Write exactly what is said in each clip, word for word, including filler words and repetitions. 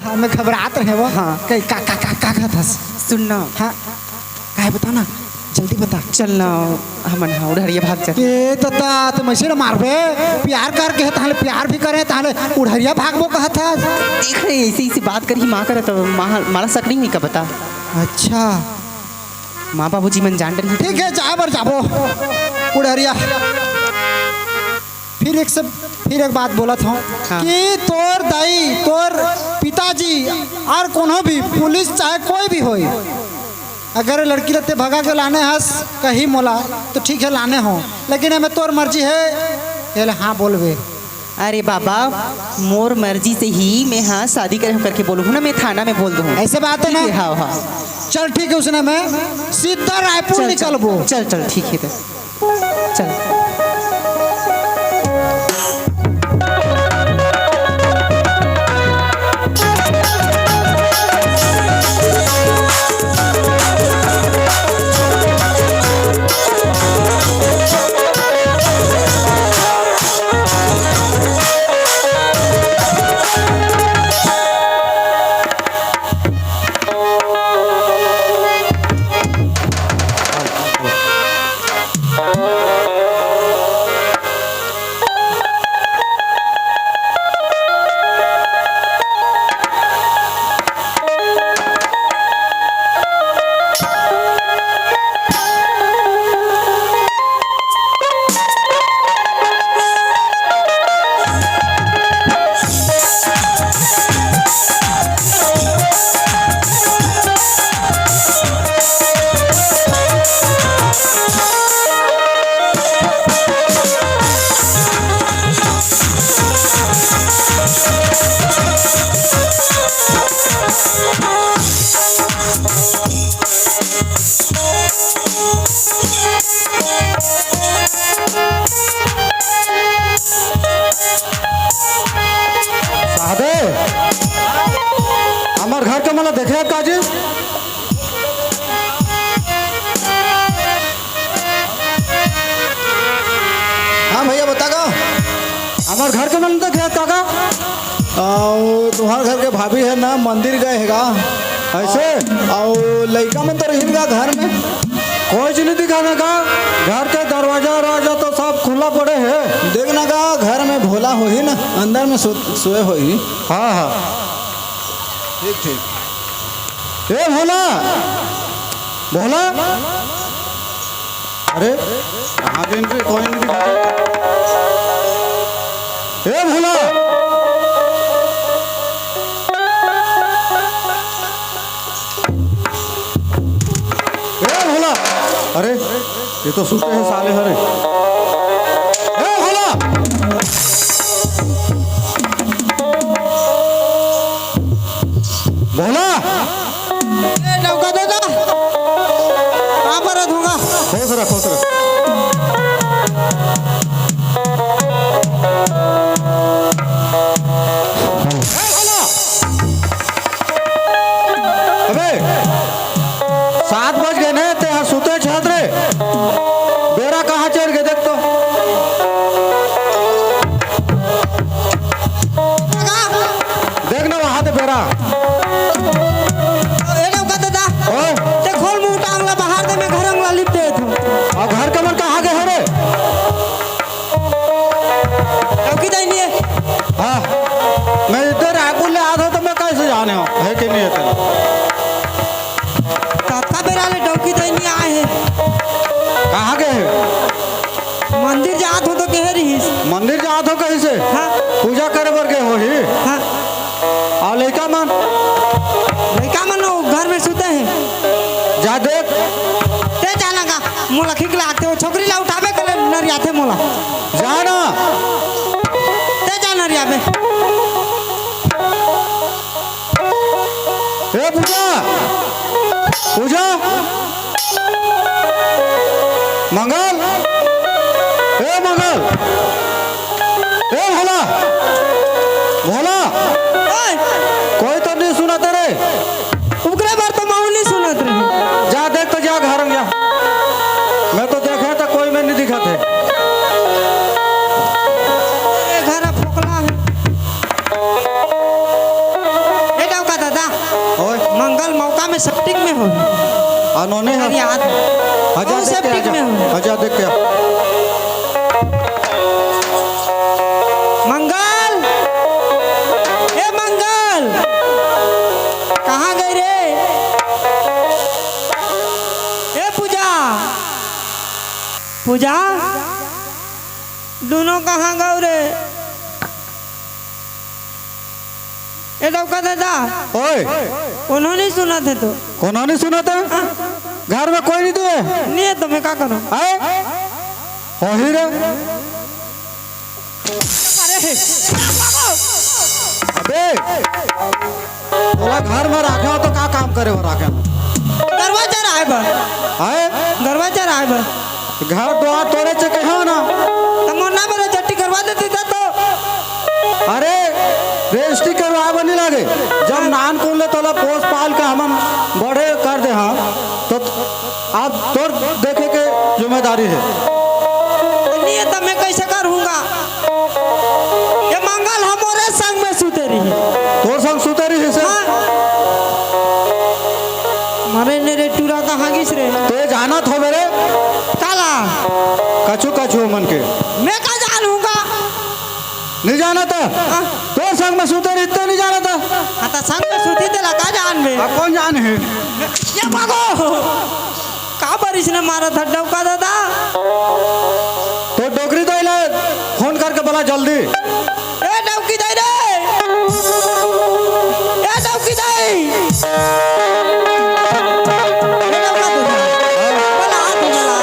हाँ, मैं घबरात रहे वो। हाँ। कहीं का, का, का, का कहत हस? सुन ना। हाँ। काहे बता ना, जल्दी बता। चल ना, हमन हा उढ़रिया भाग जात। ए ददा, त मइसे ल मारबे, प्यार करके हे, ताहले प्यार भी करे, ताहले उढ़रिया भागबो कहत हस। देख रे, ऐसे, ऐसे बात करही माँ करा, त माँ, माँ ला शक नहीं होही का बता? अच्छा। माँ बाबूजी मन जान डरही। ठीक हे, जाए बर जाबो। उढ़रिया। फिर एक से, फिर एक बात बोलत हूँ हाँ। कि तोर दाई, तोर पिताजी और कोनो भी पुलिस चाहे कोई भी होई, अगर लड़की ल ते भगा के लाने हस कहीं मोला, तो ठीक हे, लाने हो, लेकिन एमे तोर मर्जी हे, ये ले हाँ बोलबे। अरे बाबा, मोर मर्जी से ही मैं हाँ शादी करे हूँ करके बोलूँ ना, मैं थाना में बोल दूँ। ऐसे बात हे ना? ठीक हे, हाँ, हाँ। चल ठीक हे, उसने मैं सीधा रायपुर चल, चल, निकलबो। चल, चल, ठीक हे तो। चल। साहबे, हमर घर के मन ल देखे हस का जी? हाँ भैया, बता का? हमर घर के मन ल देखे हस का? अउ तुम्हार घर के भाभी हे ना, मंदिर गए हे गा। ऐसे? अउ लइका मन तो रहिन गा घर में। कोई चीज नहीं दिखा ना गा। घर के दरवाजा, दरवाजा तो सब खुला पड़े हे। देख ना गा, घर में भोला होही ना, अंदर में सो-, सोए होही। हाँ, हाँ। ठीक, ठीक। ए भोला, भोला। अरे, कहाँ गइन रे? कोई नहीं दिखा। ए भोला। ए भोला। अरे, ये तो सुते हे साले हरे। ए भोला। भोला। ए, नौका दे दा। कहाँ पर है धोखा? खुश रह, खुश रह। ए, भोला। अबे, सात बज गए ने, ते हर सुते छत रे। बेरा कहाँ चढ़ गए, देख तो। देख ना, वहाँ ते बेरा। ए नौका दादा, ओए। ते खोल मुंह टांग ला बाहर दे, मैं घर अंगला लिप देत हूँ। अउ घर के मन कहाँ गए हो रे? डौकी दाई नहीं है। हाँ, मैं इधर रायपुर ले आत हूँ तो मैं कैसे जाने हूँ, है कि नहीं है तेरा? कतका बेरा ले डौकी दाई नहीं आए है। कहाँ गए है? मंदिर जात हो तो कहे रहिस। मंदिर जात हो कहिसे? हाँ। पूजा करे बर गए होही। हाँ। अउ लइका मन? लइका मन वो घर में सुते हैं। जा देख। ते जाना का, मोला खिक लागथे, वो छोकरी ला उठाबे करे नरियाथे मोला। जा ना। ते जा नरियाबे। ए पूजा, पूजा, मंगल, ए मंगल, ए भोला, भोला, ओए! कोई तो नहीं सुनत रे। ओकरे बर तो महू नहीं सुनत रहे। जा देख तो जा घर में जा। मैं तो देखे तो कोई में नहीं दिखत हे। ए घर फोकला है। ए में सेप्टिक में हो। अनोने है। अरे यार, आजा कौन देख के, सेप्टिक आजा। में हो? आजा देख के। मंगल, ए मंगल, कहाँ गई रे? ए पूजा, पूजा, दोनों कहाँ गौ रे? ए डौका दादा, ओए। कोनो नहीं सुनत हे तो। कोनो नहीं सुनत हे? हाँ। घर में कोई नहीं दिए? नहीं हे तो मैं का करूँ? आए? होही रे। अरे, अबे, तोला घर में राखे हो तो का काम करे बर राखे हो? दरवाजा राहे बर। आए? दरवाजा राहे बर। घर दुआर तोरे से कहे हो ना। त मोर नाम रजिस्ट्री करवा देती त तो। अरे, रजिस्ट्री करवाए बर नहीं लागे। जब नानकुन ले तोला पोस पाल के हमन बड़े कर दे हन, तो अब तोर देखे के जिम्मेदारी हे। नहीं हे त मैं कैसे करूँगा? ये मंगल ह मोरे संग में सुते रही। तोर संग सुते रही से? हाँ। मरे ने रे टूरा कहाँ गिस रे? ते जानत होबे रे? काला? कछु कछु मन के। मैं का जानूँगा? नहीं जानत? हाँ। तोर संग में सुते रही ते नहीं जानत? हाँ, त संग में सुती तेला का जानबे? आ, कौन जान हे? ये भागो। का बर इसने मारा था डौका दादा? तो डोकरी दाई ला फोन करके बोला जल्दी। ए डौकी दाई रे, ए डौकी दाई। ए डौका दादा। बोला, आ तो बोला।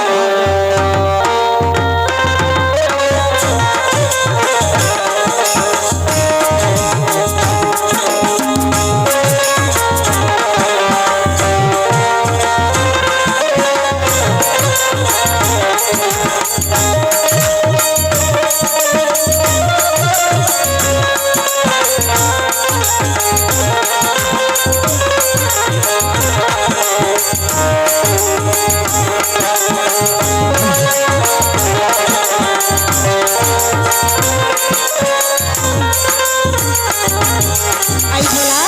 आई भोला,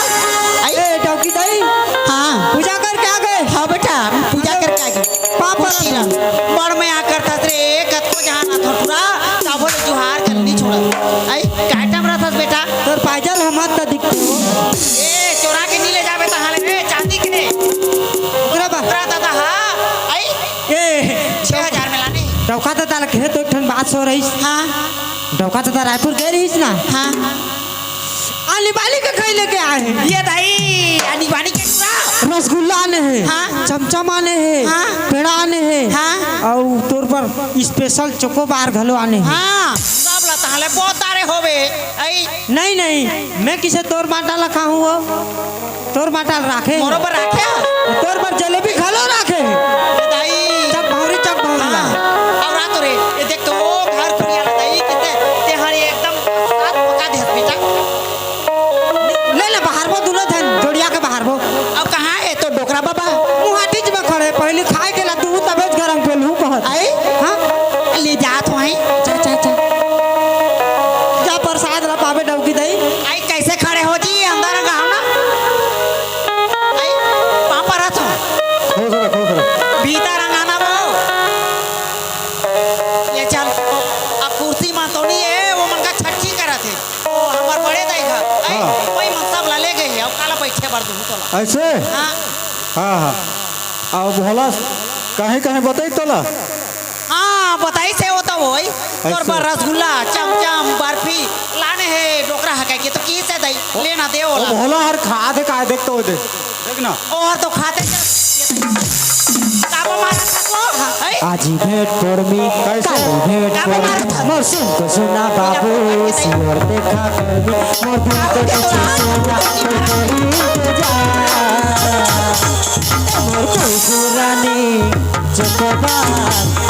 आई। ए, डौकी दाई। हाँ। पूजा करके आ गए? हाँ बेटा, पूजा करके आ गए। पापा पूछी ना। बड़ मया करथस रे, कतको जहाँ ना थोटुरा, तभो ले जुहार कर नहीं छोड़ा। आई, काय टाइम रहथस बेटा? तोर पायजल हमार त दिखते हो। ए, चोरा के नहीं ले जाबे तहाँ ले, ए, चांदी के। ओकरा बा। ओकरा दादा, हाँ, आई। ए, छह हजार में लाने। डौका दादा ला कहे तो एक ठन बात सो रहीस। हाँ। डौका दादा रायपुर गए रहीस ना? हाँ। आनी बानी के खई लेके आए हे। ये दाई, आनी बानी के टूरा। रसगुल्ला आने हे, हाँ। चमचम आने हे, हाँ। पेड़ा आने हे, हाँ। अउ तोर बर special chocobar घलो आने हे। हाँ, सब ला तहाँ ले बहुत तारे होबे। आई। नहीं, नहीं, मैं किसे तोर बाटा ला खाहूँ वो? तोर बाटा ल राखे। मोरो बर राखे? तोर बर जलेबी घलो राखे। ए दाई। चक भौरी, चक भौरी ला। हाँ। अउ रात रे, ये देख तो वो घर दुनिया ला दाई किते, ते हर एकदम साथ पका दे बेटा। ले ले, बहारबो दुनो झन, जोड़िया के बहारबो। अब कहाँ हे तो डोकरा बाबा? मुहाटी में खड़े, पहली खाए के ला तू तबे गरम पेलहूँ कहत। आई? हाँ? ले जात हो आई। जा, जा, जा। जा प्रसाद ला पाबे डौकी दाई। आई कैसे खड़े हो जी? अंदर अंग आओ ना। आई, पाँव परत हो। खुश रह, खुश रह। भीतर अंग आना वो। ये चल। अब कुर्सी मा तो नहीं हे, वो मन का छट्ठी करत हे। वो हमर बड़े दाई घर। आई, हाँ। वही मन सब ला ले गए हे। अब काला बैठे बर दूँ तोला। ऐसे? हाँ। हाँ, हाँ। अब भोला कहीं कहीं बताई तोला? हाँ, बताइस हे वो तो वही। तोर बर रसगुल्ला, चमचम, बर्फी लाने हे, डोकरा हा कहिके तो किहिस हे दाई, लेना दे ओला। भोला हर खात हे, काय देख तो दे। देख ना। ओहर तो खाते चल। काबा मारा था को? हैं? आज ही भेंट पर मी, कैसे? काल भेंट पर मी। मोर सुन को सुना बाबू, सियोर देखा कर मी, मोर दिल को कुछ सुना, तो कहीं तो जा। मोर खुश रानी, चोकोबार,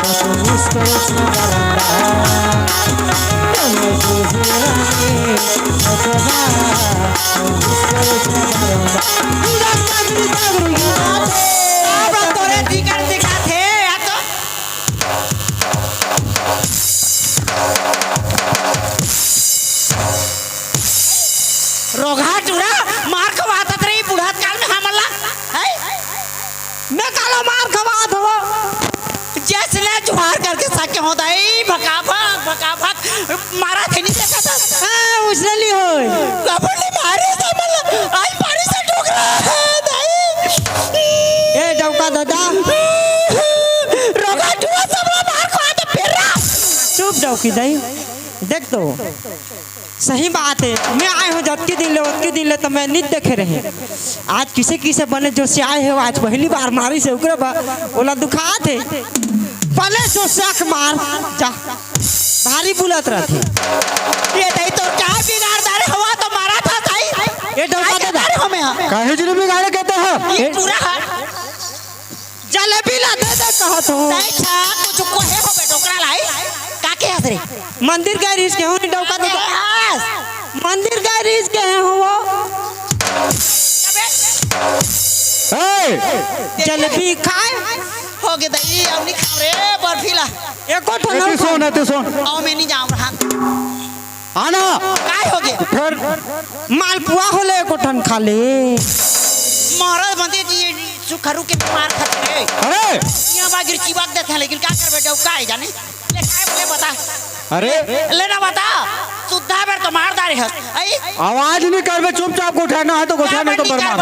तो इसको सुधारना। मोर खुश रानी, चोकोबार, तो इसको सुधारना। पूरा जागरू, जागरू, ये बात है। अब तोरे दिखा, दिखा थे, या तो रोगहा टूरा मार खवात रही बुढ़त काल में हमला, हैं? के हो दाई, भकाभक, भकाभक, मारा थे नहीं देखा था। हाँ, उसने ली होय। कबूली मारे था, मतलब, आज पानी से ठोकरा है, दाई। ए, डौका दादा। रोगा जुआ सब लोग बाहर को आते फिर रहा। चुप डौकी दाई। देख तो, सही बात है, मैं आए हूँ जतकी दिन ले, ओतकी दिन ले तो मैं नित देखे रहे। आज किसे किसे बने जो से आए हो, आज पहली बार मारी से उकरे बा, ओला दुखात है। पहले जो शक मार, जा, भारी बुलत रहते। ये दाई तो क्या बिगाड़ डारे हवा तो मारा था दाई। ये डौका दादा। काहे जुलूम बिगाड़े कहते हो? ये पूरा जलेबी ला दे दे कहत हो। दाई छा, कुछ कोहे हो बे डोकरा लाई। का के हस रे? मंदिर गए रहिस के हो नहीं डौका दे। मंदिर गए रहिस के हो वो। ए! जलेबी खाए। हो गे दाई, अब नहीं खाओ रे बर्फी ला। एको ठन ए, तू सुन, ए, तू सुन। आओ मैं नहीं जाऊँ रहा। आना। काय हो गे? फिर मालपुआ होले एको ठन खा ले। महाराज बंदे जी, ये सुखरू के मार खाते हैं। अरे! यहाँ बागिर चिबाक देते हैं, लेकिन क्या करबे, डौका है जाने। ले काय बोले बता। अरे! ले ना बता। सुद्धा बेर तो मार डारे है। आई? आवाज नहीं करबे, चुपचाप गोठिया ना है तो गोठिया नहीं तो बर्बाद।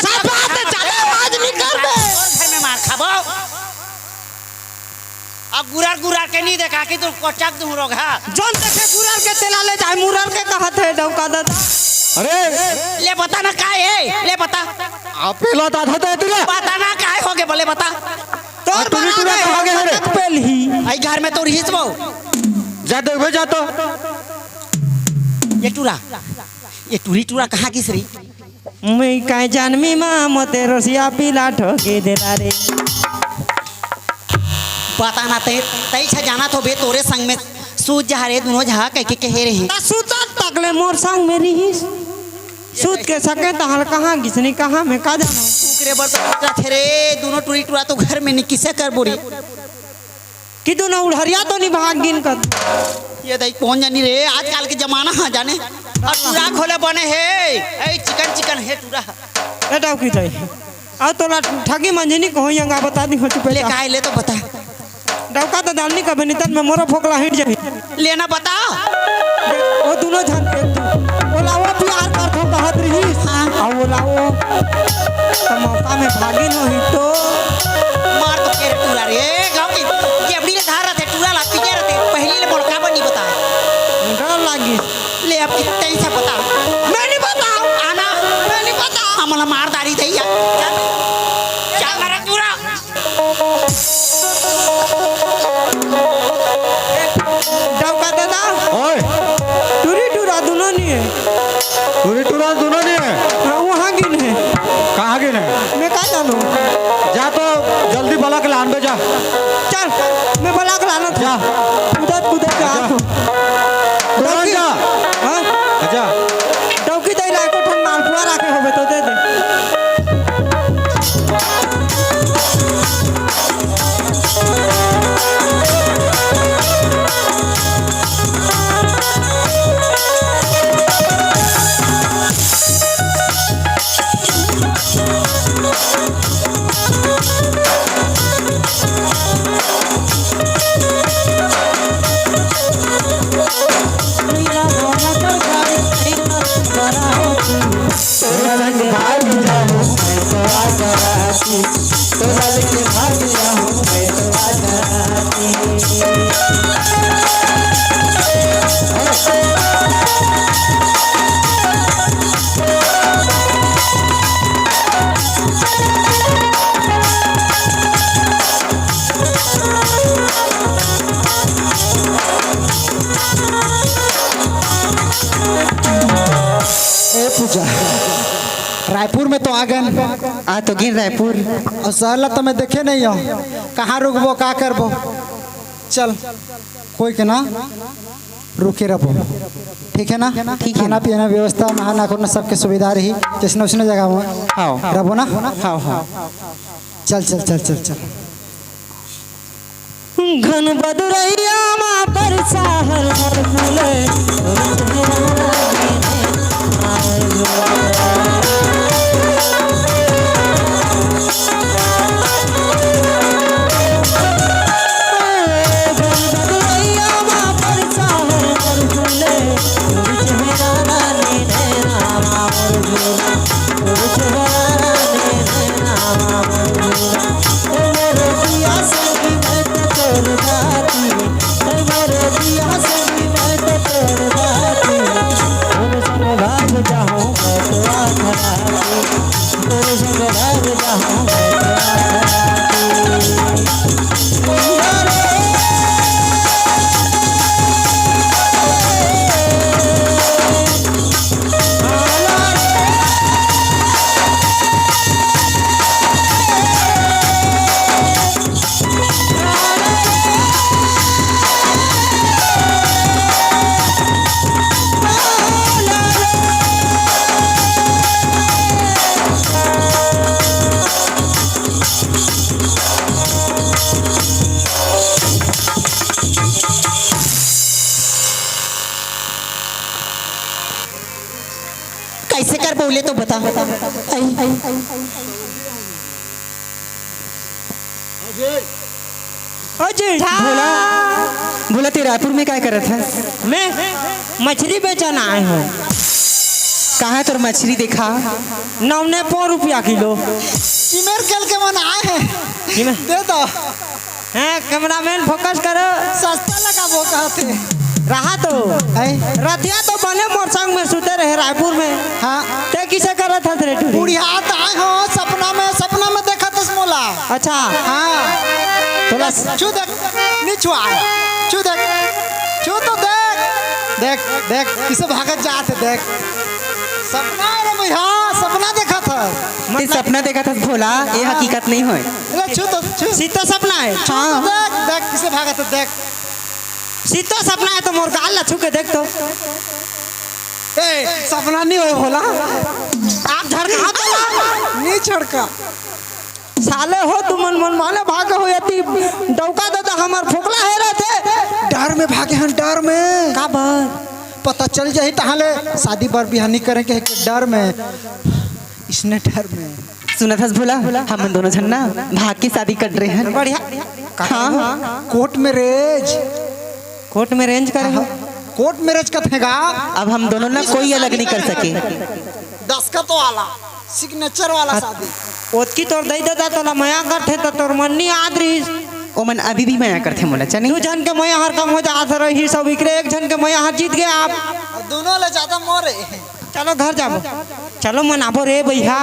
सब बात है, ज्यादा आवाज नहीं करबे। घर में मार खाबो। अब गुरर गुरर के नहीं देखा कि तू कोचक दूं रोगा। जोन देखे गुरर के तेला ले जाए, मुरर के कहत है डौका दादा। अरे! ले बता ना काय है, ले बता। आप पेला दादा दे दिले। बता ना काय हो गे बोले बता। तोर अब टूरी बना टूरा दे, कहाँ गए रे? बतख पेल ही। आई घर में तो रहिस वो। जा देखबे जा तो। ये टूरा, ये टूरी टूरा कहाँ गिस रही? मैं काय जानमी मा मोते रसिया पीला ठोके देला रे। बता ना ते, तई छा जाना तो बे तोरे संग में सूत जहा रे दुनो जहा कह के कहे रहे। ता सूत तक ले मोर संग में रहिस। सूत के सके तहल कहाँ गिसनी कहाँ मैं का जानो। ओकरे बर तो पूछत हे रे, दुनो टूरी टूरा तो घर में नहीं किसे कर बोरी। कि तू ना उड़हरिया तो नहीं भाग गिन कर। ये दाई कौन जानी रे, आजकल के जमाना है जाने। अब टूरा खोले बने हे, ए चिकन चिकन हे टूरा। ए डौकी दाई, आ तोला ठगी मंजनी को होई अंगा बता दी हो चुपे ले जा। काय ले तो बता। डौका तो डालनी का बनितन में मोरो फोकला हिट जाही। लेना बता। वो दोनों झन के तू। ओला वो प्यार कर थो कहत रही। हाँ। आ ओला वो तो मौका में भागी नहीं तो। मार तो के रे टूरा रे, गाँव की जेबड़ी ले धार रहते, टूरा ला पीछे रहते, पहली ले मोड़का बनी बता। डर लागी। ले अब कितने ही से बता। मैं नहीं बताऊँ। आना। मैं नहीं बताऊँ। हमला मार डारी दैया। चल। चल मारा टूरा। डौका दादा। ओए। टूरी टूरा दोनों नहीं है। टूरी टूरा दोनों नहीं है। हाँ, वहाँ गिन है। कहाँ गिन है? मैं का जानू? जा तो जल्दी बलक लान बे जा। चल, मैं बलक लाना था। जा। कूदत कूदत जा जा। तो। तुरंत डौकी। जा। हाँ? जा। डौकी दे ला, एको ठन मालपुआ राखे होबे तो दे दे। ए पूजा, रायपुर में तो आ गए। आ तो गिन रायपुर। और शहर ला तो मैं देखे नहीं हूँ, कहाँ रुकबो, का करबो। चल, कोई के ना रुके रहो, ठीक है ना? ठीक है। खाना पीना व्यवस्था, नहाना खोना सबके सुविधा रही, जैसने उसने जगह में हाँ। रहो ना। हाँ, हाँ। चल, चल, चल, चल, चल। घन बदरैया मा बरसा हर हर फूले। कैसे कर बोले तो बता। आई। ओ जी। भोला, भोला, ते रायपुर में काय करत है? मैं मछली बेचन आए हूँ। कहाँ है तोर मछली, देखा? नौ ने पौ रुपया किलो। चिमेर कल के मन आए हैं। चिमेर? दे दो। हैं, कैमरामैन, फोकस करो। सस्ता लगाबो कहते। रहा तो। हैं? रतिया तो बने मोर संग में सुते रहे रायपुर में। हाँ। ते किसे करत हस रे टूरी? बुढ़िया त आए हो, सपना में, सपना में देखत हस मोला। अच्छा। हाँ। तो बस। छू देख, नी छुआ। छू देख। छू तो देख। देख, देख, किसे भागत जात है, देख। सपना है रे भैया, सपना देखत हस। ते सपना देखत हस भोला, ये हाँ। हकीकत नहीं होय। ले, छू तो, छू। सीधा सपना है। छू तो हाँ। देख, देख, किसे भागत है, देख। सीधा सपना है तो मोर गाल ला छू के देख तो। ए, सपना नहीं होय भोला। आप झड़का तो ला। नहीं झड़का। साले हो तुमन मन माने भागे हो, एती डौका ददा हमर फोकला हे रहते। डर में भागे हन, डर में। काबर? पता चल जाही तहां ले शादी बर बिहानी करे के डर में। इसने डर में। सुनत हस भोला, हमन दोनों झन ना भाग के शादी कर रहे हैं। बढ़िया। हाँ, हाँ। कोर्ट में रेज। कोर्ट में रेंज करे हो? कोर्ट में रेज कथे गा। अब हम दोनों ना कोई अलग नहीं कर सके। दस्खत वाला, सिग्नेचर वाला हाँ। शादी। ओतकी तोर दई ददा तोला मया करथे त तोर मन नी आत रहिस। ओमन अभी भी मया करथे मोला, चनी? दू झन के मया हर कम हो जात रही, सब इकरे एक झन के मया हर जीत गया आप। और दोनों ले ज्यादा मोरे। चलो घर जाबो। चलो मनाबो रे भैया।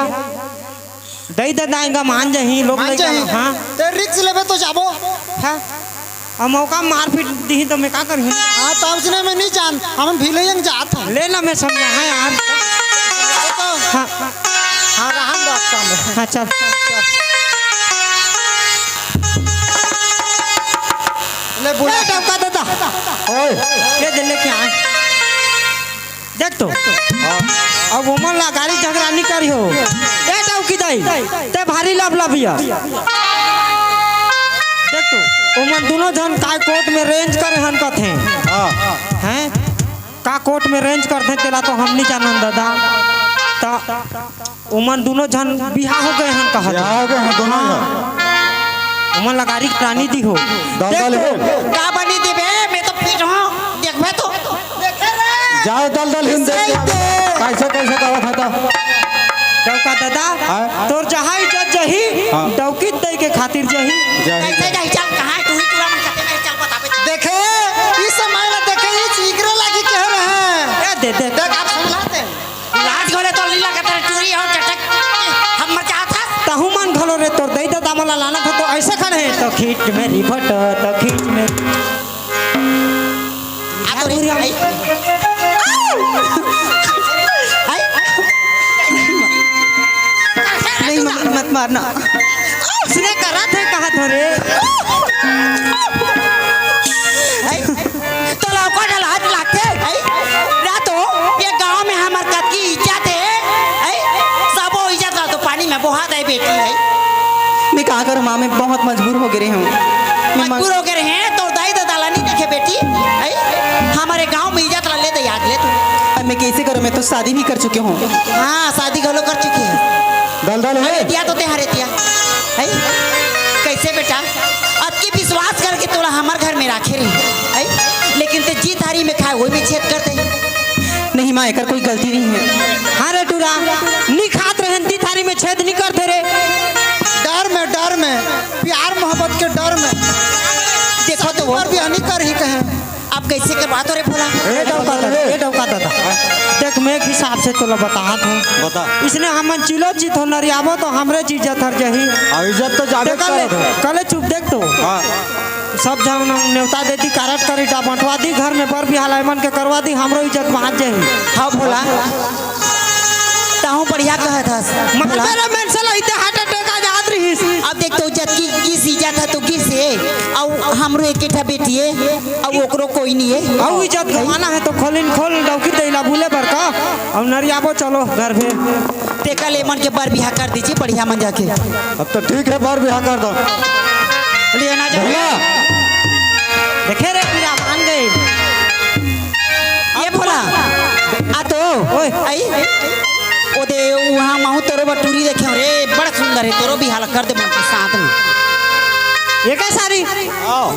दई ददा एंगा मान जाही, लोग मान लइका जाही। हाँ। ते रिस्क लेबे तो जाबो। हाँ। अब मौका मारपीट दिही तो मैं का करही? हाँ, तो उसने मैं नहीं जान, हम भिलैया जात हन। ले ना, मैं समझा, हाँ यार। देखो। हाँ। हाँ, रहन दो काम में। हाँ, चल। ले बुला। ए, डौका ददा। ओए। ये दे लेके आए। देख तो। हाँ। अब ओमन ला गाली झगड़ा नी करिहो। ए डौकी दाई, ते भारी लबलबिया। देख तो, ओमन दोनों झन काय कोर्ट में रेंज करे हन कथे। हाँ। हैं? का कोर्ट में रेंज करथे तेला तो हम नी जानन ददा। त ओमन दोनों झन बिहा हो गए हन कहत। बिहा हो गए हन दोनों झन। हाँ। ओमन ला गारी रानी दी हो। दलदल देख हे। तो, का बनी देबे, मैं तो फिट हूँ, देखबे तो। देखे रे। जाए दलदल हिंद देख के। कैसे, कैसे कहत हता? डौका दादा, हाँ? तोर जहाँ इज्जत जही, हाँ। डौकी दई के खातिर जही। जही। कैसे जाही? चल, कहाँ है? तू ही चूड़ा मन खाते मेरे, चल बताबे। देखे, इस समय ला देखे, इस इकरे लागी कह रहे हैं। ए, दे, दे। देख, आप समझाते हैं। लाज घोले तो लीला के तरह चूरी और चटक हम मचात हस। तहु मन घलो रे तोर दई ददा मोला लानत हो तो ऐसे खड़े हैं तो खींच मेरी फोटो तो खींच मेरी। आ तो रे, आई। आई। नहीं मम्मी मत मारना। सुने करा थे कहा थो रे। आई। तोला ओकर लाज लागथे, हैं? ना तो ये गांव में हमर कतकी इज्जत हे, हैं? सबो इज्जत ला तो पानी में बोहा दे बेटी, हैं? मैं का करूं माँ, मैं बहुत मजबूर हो गए हूँ। मैं मज- मजबूर हो गए हैं, तोर दाई ददा ला नहीं देखे बेटी, हैं? हमारे गांव में इज्जत ला ले दे याद ले तू। अब मैं कैसे करूँ, मैं तो शादी भी कर चुके हूँ। हाँ, शादी घलो कर चुके हैं। दलदल हे। हरे दिया तो ते हरे दिया। हैं? कैसे बेटा? अतकी विश्वास करके तोला हमर घर में राखे रही, हैं? लेकिन ते जीत हारी में खाए, वही में छेद कर दे। नहीं माँ, एकर कोई गलती नहीं है। हाँ रे टूरा, नी खात रहन ती थारी में छेद नी करथे रे। डर में, डर में, प्यार मोहब्बत के डर में। देखो तो वो। पर भी हनी कर ही कहे। अब कैसे करवा तो रे भोला? ए डौका दादा, ए डौका दादा। देख, मैं एक हिसाब से तोला बतात हूँ। बता। इसने हमन चिलो चित हो नरियाबो तो हमरे इज्जत हर जही। हाँ, इज्जत तो जाबे देखा ले, करत हो। कले चुप देख तो। हाँ। सब झन नेवता दे दी, कारड करीटा बंटवा दी, घर में बर बिहाव ला एमन के करवा दी, हमरो इज्जत बाँच जाही। हाँ भोला, तहूँ बढ़िया कहत हस। माता रे, मेरे से लइते heart attack आ जात रहिस। अब देख तो जतकी गिस इज्जत है तो गिस हे, अउ हमरो एक ठा बेटी हे, अउ ओकरो कोई नहीं हे। अउ इज्जत गवाना है तो खोलिन खोल डौकी देला बुले बर का, अउ नरियाबो चलो घर भे। तेकर ले मन के बर बिहाव कर दीजिए बढ़िया मन जाके। अब तो ठीक है, बर बिहाव कर दो। लेना जा। भोला। देखे रे पीरा मान गए। ये भोला। आ तो। ओए। आई। ओ दे वहाँ महू तोरो बर टूरी देखे रे, बड़ा सुंदर है, तोरो बिहाव कर दे मन के साथ में। ये का सारी? आओ।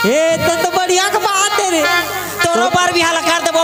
ये तो, तो बढ़िया के बात है रे। तोरो बर बिहाव कर दे।